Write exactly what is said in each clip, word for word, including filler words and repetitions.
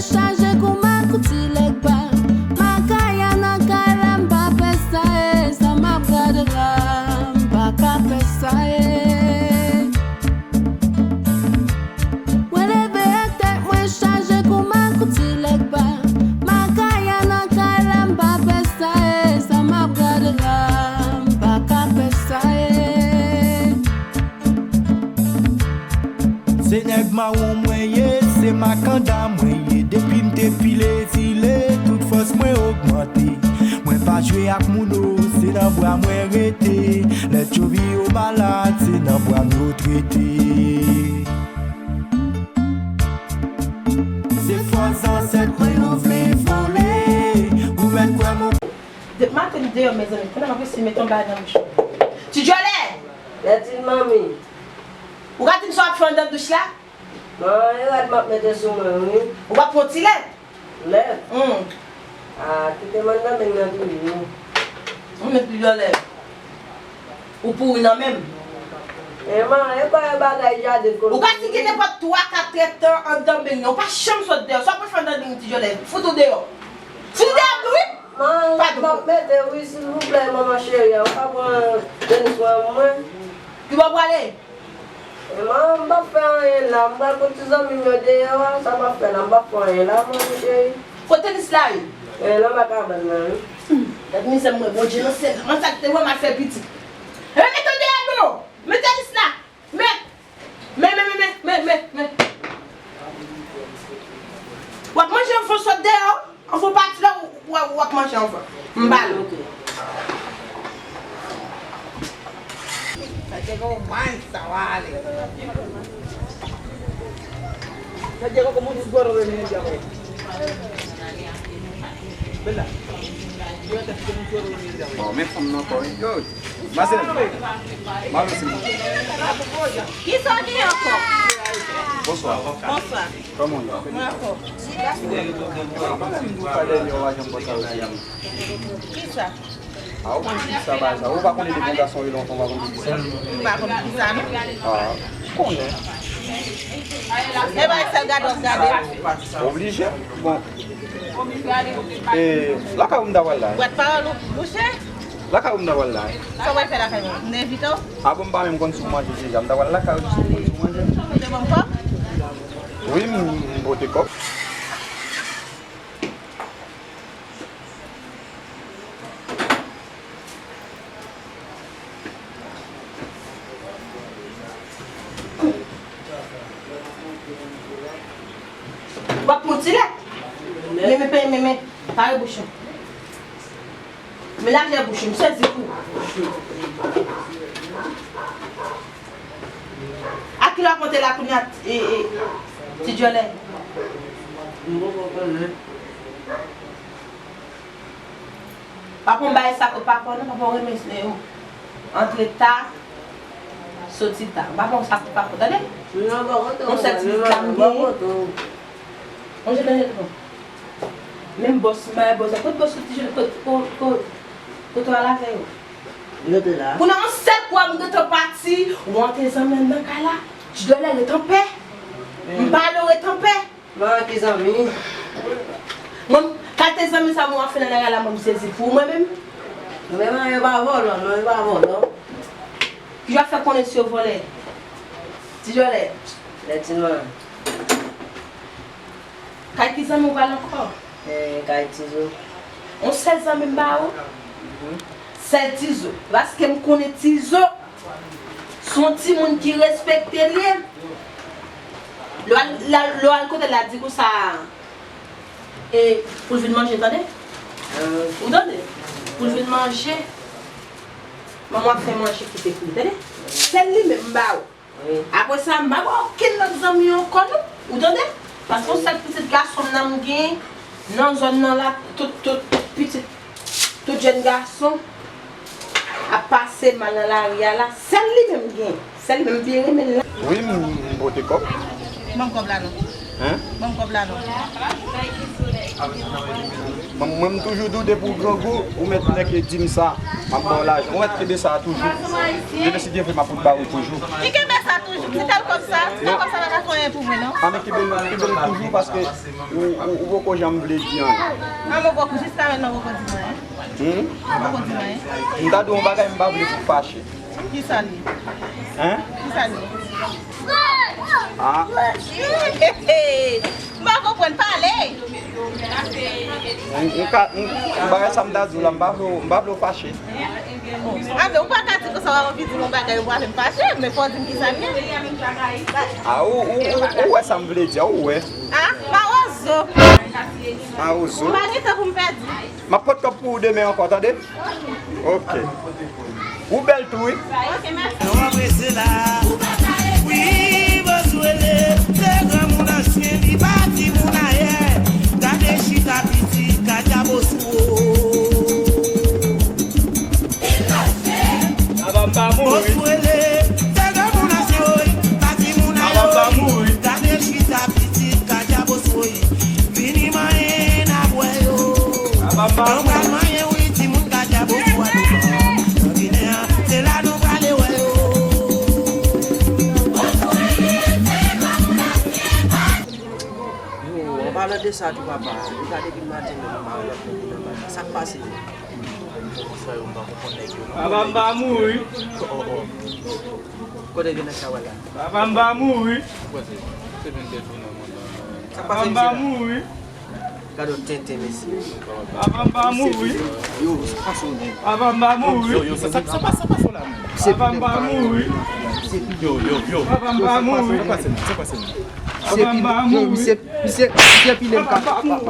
Chaje kou makouti lèg pa. Makaya nan kay la, m pa pè sa e, sa m ap gade la, m pa ka pè sa e. Mwen leve ak tèt mwen chaje kou makouti lèg pa. Makaya nan kay la, m pa pè sa e, sa m ap gade la, m pa ka pè sa e. Se nèg mawon mwen ye, se makanda mwen ye. Depi m te pile file, tout fòs mwen ogmante. Mwen pa jwe ak moun o, se nan bra mwen rete. Lè tchovi yo malad, se nan bra m yo trete. Se fòs zansèt mwen yo vle vole. Ou mèt kwè m. Depi maten m deyò, mezanmi, kounye a m ap eseye mete yon bagay nan bouch mwen. Ti Djòlè! Lètin manmi. Ou ka di m sa w ap fè anndan douch la? Bon, e rad m ap mete sou mwen, wi. Ou ap pran ti lèt? Lèt? Hmm. Ah, kite m anndan beny nan toujou. Ou met pi djòlè. Ou pouri nan men m. E man, e pa yon bagay jaden konn. Ou ka site nenpòt twa, kat trèt tan anndan beny nan. Ou pa janm sot deyò. Sa w ap fè anndan beny, ti djòlè? Fout ou deyò. Fout ou deyò tou, wi. Man, m ap mete, wi, silvouplè, manman cheri, ou ka pran tenis mwen pou mwen? Ki bò w prale? E man, m p ap fè anyen la. M pral kot ti zanmi m yo deyò a. Sa m ap fè la? M p ap fè anyen la, manmi cheri. Kote tenis la ye? E, nan bak kabann nan, wi. Hmm, gad mizè m wè, Bondye nan syèl la. Mwen sa ki te wè m al fè pitit. E, mete l deyò do! Mete tenis la! Men! Men, men, men, men, men, men, men. W ap manje anvan w sot deyò. Anvan w pati la, w, w, w ap manje anvan. M ba l. Ok. Sa te gon may sa w ale. Sa te gon koman ti gwo rele di avè. Bella. Bon, men fanm nan ankò, wi. Yo, Mazel, malo silvouplè. Kisa w gen ankò? Bonswa. Bonswa. Kòman w ye? Mwen anfòm. Kisa? A, ou konn kisa bagay sa? Ou pa konnen depi yon gason rele yon fanm, ou pa konn kisa? M pa konn kisa, non. A, konnen. E bay sèl gade w ap gade. Oblije. Bon. E, lakay ou m ta pral la. Bwat pawòl ou bouche? Lakay ou m ta pral la. Sa w pral fè lakay mwen? M te envite w? A bon, m pa menm konn si w manje deja. M ta pral lakay ou, si w konn si w manje. Ou te ban m kòb? Wi, m, m pote kòb. W ap pran ti lèt. Men, men, men, men, men, pare bouch ou. Men lajè bouch ou, m sezi kou. A kilè w ap monte la kounye a, e, e, ti djòlè? M poko konnen. Pa pran bagay sa kot papa w non, papa w renmen, eh, antre ta, soti ta. Pa pran sa kot papa w, tande? Non, pa kontan. Yon sèl ti pita m genyen. Manje manje tou. Menm bòs, m bay bòs la. Kot bòs ou ti jèn, kot, kot, kot, kote w al avè yo? Yo te la. Kounye a yon sèl kou a m gentan pati, ou antre zanmi an nan kay la. Ti dòlè ret anpè. M pale w ret anpè. Mwen ki zanmi? Mwen, kalite zanmi sa mwen ap fè nan lari a la, mwen m sezi pou mwen menm. Men mwen, yo pa vòlò, non, yo pa vòlò. Ki jan fè konnen si yo vòlè? Ti djòlè. Lè ti mwen. Kay ki zanmi w pral ankò? Eh, kay Tizo. On sèl zanmi m ba ou? Mhm. Sèl Tizo. Paske m konnen Tizo. Se yon timoun ki respekte l ye. Lè w al, lè w al kote l la, di konsa, e, pou l vin manje, tande? Ou tande? Pou l vin manje, manman ap fè manje kite pou li, tande? Sèl li menm m ba ou. Wi. Apre sa, m pa ba w okenn lòt zanmi ankò, non. Ou tande? Paske yon sèl pitit gason m nan m gen nan zòn nan la, tout, tout pitit Tout jèn gason ap pase mal nan lari a la, sèl li menm gen. Sèl li menm byen renmen l la. Wi, m, m pote kòb. Ban m kòb la non. Hein? Ban m kòb la non. Mwen, mwen, m toujou di w depi w grangou, ou mèt nèk e di m sa, m ap ba w lajan. Ou mèt kenbe sa toujou. Depi si Dye vle, m ap ba ou toujou. Ki kenbe sa toujou? Ti tèl kòb sa, ti tèl kòb sa pa ka fè anyen pou mwen, non. A, men kenbe l, kenbe l toujou paske ou, ou, ou poko janm vle di anyen. An, mwen poko, jiska mentnan, mwen poko di anyen. Hmm? Mwen poko di anyen. M ta di w yon bagay, m pa vle pou w fache. Kisa l ye? Hein? Kisa l ye? Ah. M pa konprann, pale! M, m ka, m, bagay sa m ta di w la, m pa vle w, m pa vle w fache. Ah, men ou pa ka di konsa, w ap anvi di m yon bagay, ou prale m fache, men fò w di m kisa l ye. Ah, ou, ou, ou, ou wè sa m vle di a, ou wè. Ah, mawozo. Mawozo. M pa gen tan pou m pèdi. M ap pot kòb pou ou demen ankò, tande? Ok. Ou bèl tou, wi. Ok, mèsi. Non, apre se la. Wi, Boswele, se granmoun ansyen, li pa timoun ayè. Gade chita piti, Kadya Boswo. Aba m pa mouri. Boswele, se granmoun ansyen, wi, pa timoun ayè. Aba m pa mouri. Gade chita piti, Kadya Boswo. Vini manyen n ap wè yo. Aba m pa mouri. Yo pral manyen wi timoun Kadya Boswo a nou pran. Nan Ginen an, se la nou prale wè yo. Yo, an palan de sa tou papa, nou ka depi maten menm nou pa wè lòt moun ki nan baz la. Sa k pase menm? Frè yo, m pa konprann nèg yo non. Aba m pa mouri. Kote gen nèg sa wè la? Aba m pa mouri. Sa k pase misye la? Aba m pa mouri. Gade yon tenten mesye. Aba m pa mouri. Yo, sa pase w menm? Aba m pa mouri. Yo, yo, sa, sa, sa pase, sa pase w la menm? Aba m pa mouri. Yo, yo, yo. Aba m pa mouri. Sa pase menm? Sa pase menm? Aba m pa mouri. Misye, misye, misye pile m ka,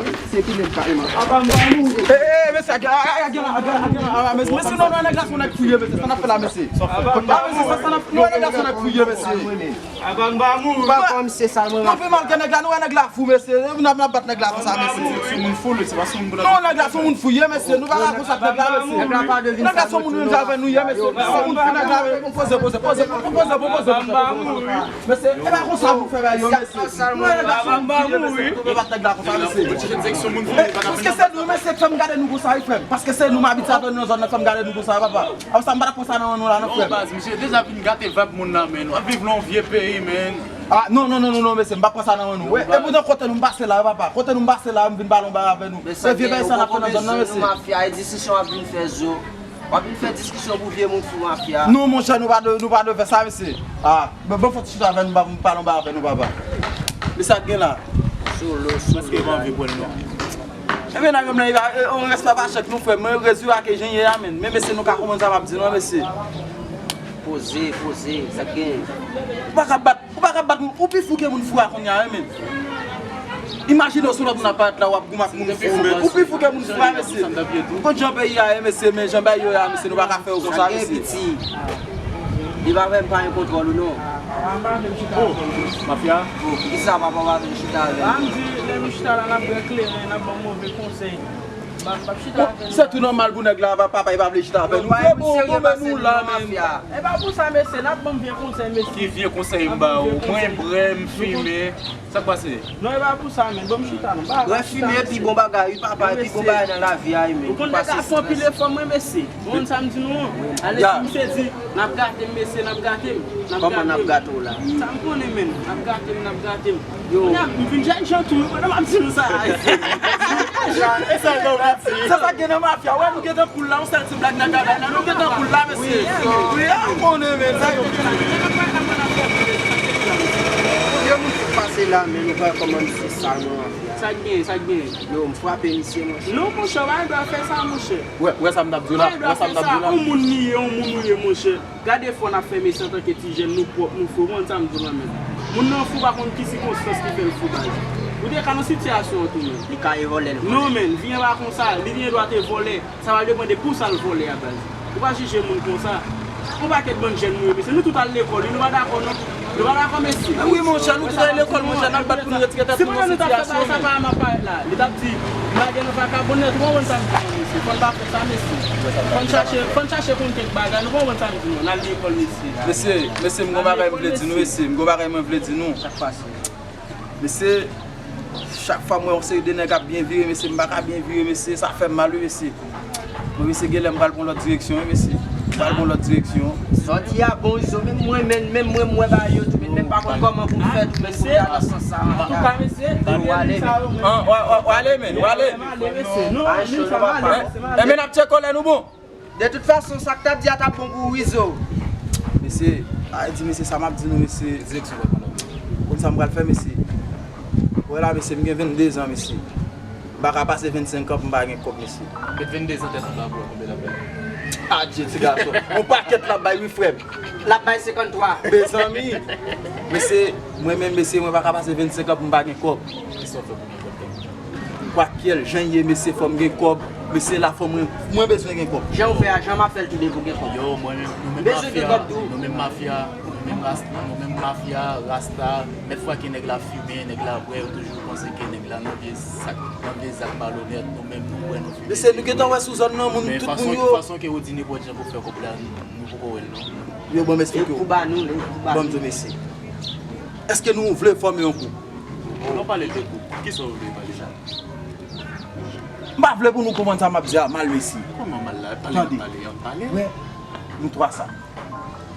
misye pile m kareman. Aba m pa mouri. Eh, eh, mesye, a gen la, a gen la, a gen la, a gen la, mesye, mesye, non, non, nèg la se yon nèg fouye, mesye, sa n ap fè la, mesye. Aba m pa mouri. Mesye, sa, sa n ap, non, nèg la se yon nèg fouye, mesye. Aba m pa mouri. Ou pa kwè misye sa, mwen. Mwen fè mal gen nèg la, nou wè nèg la fou, mesye. Nou ap, nou ap bat nèg la konsa, mesye. Se moun fou, li, se pa se moun pou... Non, nèg la se moun fou, ye, mesye. Nou pa ka konsa ak nèg la, mesye. Nèg la pa devin sa. Nèg la se moun menm jan avè nou, ye, mesye. Se moun fou, nèg la, poze, poze, poze, poze, poze, poze. Mesye, e pa konsa pou fè bagay yo, mesye. Nou wè nèg la se moun fou, ye, mesye. Nou pa bat nèg la konsa, mesye. Paske se nou, mesye, k fè m gade nou konsa, wi, frè m. Paske se nou, m abitye avè nou nan zòn nan, k fè m gade nou konsa, papa. Apre sa, m pa t ap pran sa nan men nou la, non, frè m. Non, baz, misye deja vin gate vibe moun nan, men nou ap viv nan yon vye peyi, men. Ah, non, non, non, non, non, mesye, m pa pran sa nan men nou. E poutan, kote nou m pase la, papa. Kote nou m pase la, m vin pale yon bagay avè nou. Se vye bagay sa n ap fè nan zòn nan, mesye. Mafya, e diskisyon w ap vin fè zo. W ap vin fè diskisyon pou vye moun fou, mafya. Non, monchè, nou pa de, nou pa de fè sa, mesye. Ah, bon, bon, fò ti chita avè nou, m pale yon bagay avè nou, papa. Men sa k gen la? Solo, solo. Mwen se pa anvi pran l, non. Ebyen, nan menm nan, e, on rèspè pa chèk nou, frè m. Mwen, rezon a ke jan ye a, menn. Men, mesye, nou ka konprann sa m ap di, non, mesye. Poze, poze, sa k genyen? Ou pa ka bat, ou pa ka bat, ou pi fou ke moun fou a kounye a, wi, menn. Imajine w sou lòt moun ap parèt la, w ap goumen ak moun fou, menn. Ou pi fou ke moun fou a, mesye. Ou konn jan peyi a ye, mesye, men jan bagay yo ye a, mesye, nou pa ka fè yo konsa, mesye. Li pa fè m pa gen kontwòl ou non. Oh, mafya. Oh, poukisa papa w pa vin chita avè m? Ah, m di, lè m chita la, n ap bwè kleren, n ap ban m move konsèy. M p ap, m p ap chita avè nou. Se tou nòmal pou nèg la, papa, papa, li pa vle chita avè nou. Vye bon, bon, men nou la, men. E pa pou sa, mesye, n ap ban m vye konsèy, mesye. Ki vye konsèy m ba ou? Mwen, bwè, m fimen. Sa k pase? Non, e pa pou sa, men. Ban m chita, non. Bwè, fimen, pi bon bagay, wi, papa, pi bon bagay nan lavi a, wi, men. Ou konn nèg la fè anpil efò, mwen, mesye. Ou konn sa m di nou an? Ale, si misye di, n ap gate m, mesye, n ap gate m. Kòman n ap gate w la? Sa m konnen, menn. N ap gate m, n ap gate m. Yo. Kounye a, m vin jènjan tou, wi, pandan m ap di nou sa a. E sa k gen nan mafya? Wè, nou gentan cool la, yon sèl ti blag nan kay la, nou gentan cool la, mesye. Wi, a, ou konnen, menn, sa yo. Gen moun ki pase la, men nou pa kòmanse sal, mwen, mafya. Sa k gen, sa k gen? Yo, m frape misye, monchè. Non, monchè, w pa gen dwa fè sa, monchè. Wè, wè sa m t ap di w la, wè sa m t ap di w la. Yon moun li ye, yon moun ou ye, monchè. Gade fò n ap fè mesye antanke ti jèn, nou pwòp, nou fou, ou konn sa m di w la, menn. Moun nan fou, pa konn ki sikonstans ki fè l fou, baz. Ou te ka nan sitiyasyon an tou, menn. Li ka e vòlè l vòlè. Non, menn, vyen pa konsa, li gen dwa te vòlè. Sa va depann de pou sa l vòlè a, baz. Ou pa jije moun konsa. Yon pakèt bann jèn nou ye, mesye, nou tout al lekòl, wi, nou pa dakò, non. Nou pa dakò, mesye. Wi, monchè, nou tout al lekòl, monchè, n al bat pou nou retire tèt nou nan sitiyasyon, menn. Si moun nan nou t ap fè bagay sa, pa m ap parèt la. Li t ap di, m lage nan vakabon nèt, ou konprann sa m di nou, mesye. Fò n pa fè sa, mesye. Fò n chache, fò n chache konn kèk bagay, nou konprann sa m di nou, n al lekòl, mesye. Mesye, mesye, m gon bagay m vle di nou, mesye, m gon bagay mwen vle di nou. Sa k pase? Mesye, chak fwa m wè yon seri de nèg ap byen vire, mesye, m pa ka byen vire, mesye, sa fè m mal, wi, mesye. Mwen, mesye, genlè m pral pran lòt direksyon, wi, mesye. M pral pran lòt direksyon. Sa w di a bon, Izo, menm mwen, menm, menm mwen, m wè bagay yo tou, men Men pa konn kòman pou m fè tou, men kounye a nan sans sa. Antouka, mesye, An, w ale, men. W ale, men, w ale. M ale, mesye. Non, men sa m ale, mesye, m ale. E men n ap tcheke lè nou bon. De tout fason, sa k t ap di a t ap bon pou Wizo. Mesye, a di mesye, sa m ap di nou, mesye. Direksyon kòd, madam. Konn sa m pral fè, mesye. Wè la, mesye, m gen venndezan, mesye. M pa ka pase vennsenk an pou m pa gen kòb, mesye. Met venndezan tèt anba pou wè konbyen l ap bay. Adje, ti gason. On pakèt l ap bay, wi, frè m. L ap bay senkanntwa. Mezanmi. Mesye, mwen menm, mesye, mwen pa ka pase vennsenk an pou m pa gen kòb. Kisa w fè pou gen kòb, tèt? Kwakyèl, jan ye, mesye, fò m gen kòb. Mesye, la fò mwen, mwen bezwen gen kòb. Jan w fè a, jan m ap fè l tou de pou gen kòb. Yo, mwen menm, nou menm mafya, nou menm mafya, nou menm ras-, nou menm mafya, rasta, mèt fwa ke nèg la fimen, nèg la bwè, yo toujou panse ke nèg la nan vye sak, nan vye zak malonèt, nou menm nou bwè, nou fimen. Mesye, nou gentan wè sou zòn nan, moun, tout moun yo. Men fason, fason ke ou di nenpòt jan pou fè kòb la, nou poko wè l, non. Yo, ban m eksplike w. Ban m di w, mesye. Èske nou vle fòme yon gwoup? Non, pale de gwoup. Kisa w vle pale la? M pa vle pou nou konprann sa m ap di a mal, mesye. Kòman mal la? Pale, pale, pale. Wè, nou twa sa.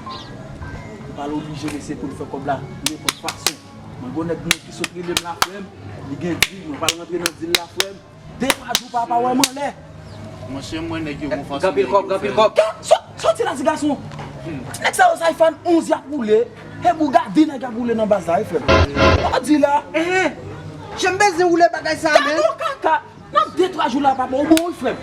Nou pral oblije, mesye, pou n fè kòb la nenpòt fason. Mwen gen yon nèg mwen ki sot rele m la, frè m. Li gen dil, mwen pral rantre nan dil la, frè m. De twa jou papa wè m anlè. Monchè, mwen nèg yo gon fason. Gen anpil kòb, gen anpil kòb. Sòti la, ti gason. Nèg sa yo, sa iPhone onz y ap woule. E Bugatti nèg y ap woule nan baz la, wi, frè m. Ou di la. Enhen. Jan m bezwen woule bagay sa a, men. Gade yon kaka. Nan de twa jou la, papa, ou bon, wi, frè m.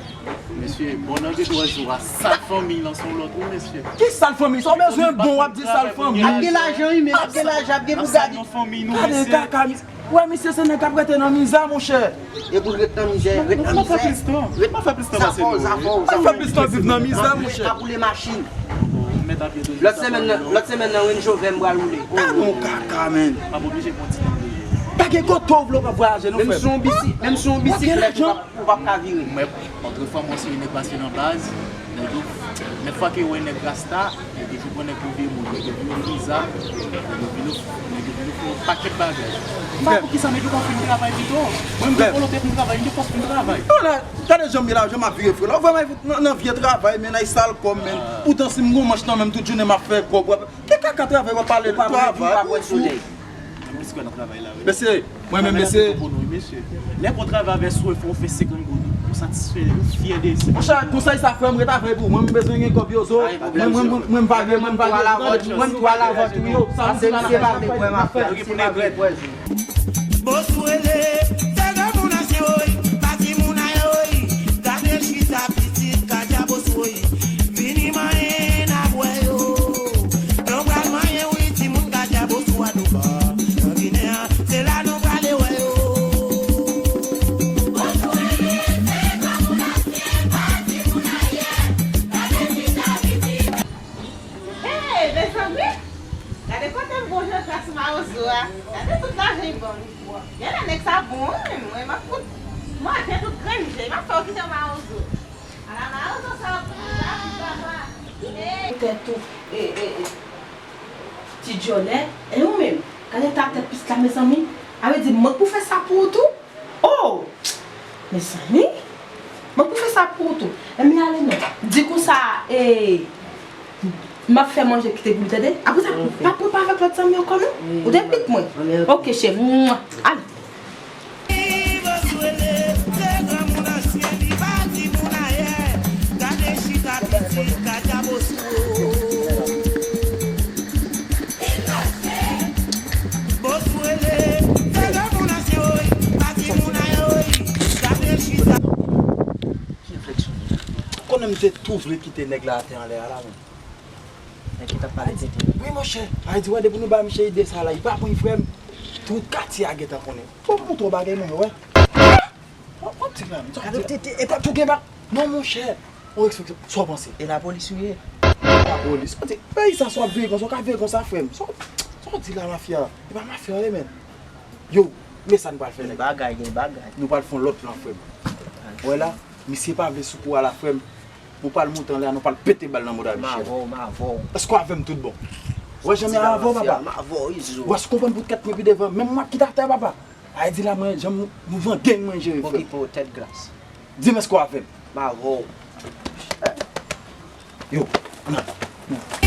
Mesye, bon, nan de twa jou a, sal fanmiy lan se yon lòt, wi, mesye. Ki sal fanmiy? Sa w bezwen bon, w ap di sal fanmiy. Ap gen lajan, wi, men ap gen lajan, ap gen Bugatti. Gade kaka, mesye. Wè, misye se nèg k ap rete nan mizè, monchè. E pou l ret nan mizè, ret nan mizè. Ret nan mizè. Sa fò, sa fò, sa fò. Fè plis tan viv nan mizè, monchè. Ap woule machin. Lòt semèn nan, lòt semèn nan, Range Rover m pral woule. Gade yon kaka, men. Pa gen kote w vle w ka vwayaje, non, frè m. Menm si yon bisi-, menm si yon bisiklèt, ou p ap, ou p ap ka vire. Mwen, antre fanm, mwen se yon nèg pase nan baz. Nèg yo, nèg fwa ke yo wè nèg rasta, nèg yo vin pran nèg pou vye moun, nèg yo vin ofri zam, nèg yo vin of-, nèg yo vin ofri yon pakèt bagay. M pa poukisa nèg yo pa fin travay pito. Mwen, m gen volonte pou m travay, m gen fòs pou m travay. Non, la, gade jan m ye la, jan m ap vire, frè. La, ou vè m nan, nan vye travay, men, ay sal kò m, men. Poutan, si m gon manch nan men m, tout jounen m ap fè kòb. Ki kaka travay w ap pale de travay? Mesye, mwen menm, mesye. Lè pou travay avè swen, fò w fè senkant goud pou satisfè, ou fyè de sa. Monchè, konsèy sa, frè m, ret avè l pou ou. Mwen, m bezwen gen kòb yo zo. Mwen, mwen, mwen, mwen, m pa gen, mwen, m pa gen. Mwen, m tou alavant, wi, yo. Sa m di la, m ap fè. Bosou rele, se granmoun ansyen, woy, pa timoun a yo, woy. Gade chita pitit, Kaja Bosou, woy. Vini manyen n ap wè yo. Nou pral manyen wi timoun Kaja Bosou a nou ba. Nan Ginen an, se la nou prale wè yo. Hey, mezanmi! Gade kote m gon jan kras mawozo a. Gade tout lajan li ban m. Genlè nèg sa bon wi, men mwen m ap fout manje tout grenn je. M ap fè w kite mawozo. Ala mawozo sa ap, ap, ap, ap. Tèt ou, e, e, e. Ti djòlè, e ou menm? Gade ta tèt pis la, mezanmi. A vle di, mwen k pou fè sa pou ou tou? Oh! Mezanmi, mwen k pou fè sa pou ou tou. Enben ale non. Di konsa, e, m ap fè manje kite pou li, tande? Apre sa, pa pran pa avèk lòt zanmi ankò non. Ou te pik mwen. Ok, cheri. Mwah. Ale. Konnen m te tou vle kite nèg la atè anlè a la, men. Nèg ki t ap pale tenten. Wi, monchè. Ayiti, wè, depi nou ba misye ide sa la, li pa bon, frè m. Tout katye a gentan konnen. Fò m montre w bagay, monchè, wè. Wè, wè, ti la, gade tete, e pa tou gen ba. Non, monchè. Ou eksplike, sa w panse? E lapolis ou ye? Lapolis? Ou di, peyi sa, sa w ap vire konsa, w ka vire konsa, frè m. Sa w, sa w di la, mafya? E pa mafya, e, men. Yo, men sa n pral fè, nèg. Gen bagay, gen bagay. Nou pral fè yon lòt plan, frè m. Wè la, misye pa vle sou kou a la, frè m. Pou pral monte anlè a, nou pral pete bal nan mouda Michel. M avè w, m avè w. Èske w avè m tout bon? Wè jan m ye avè w, papa? M avè w, Izo. Wè, si w konprann pou tèt mwen pi devan, menm m ap kite atè, papa. Ay di la, mwen, jan m, mouvman gang mwen jere, frè. Okipe w, tèt gras. Di m èske w avè m? M avè w. Yo, ann al.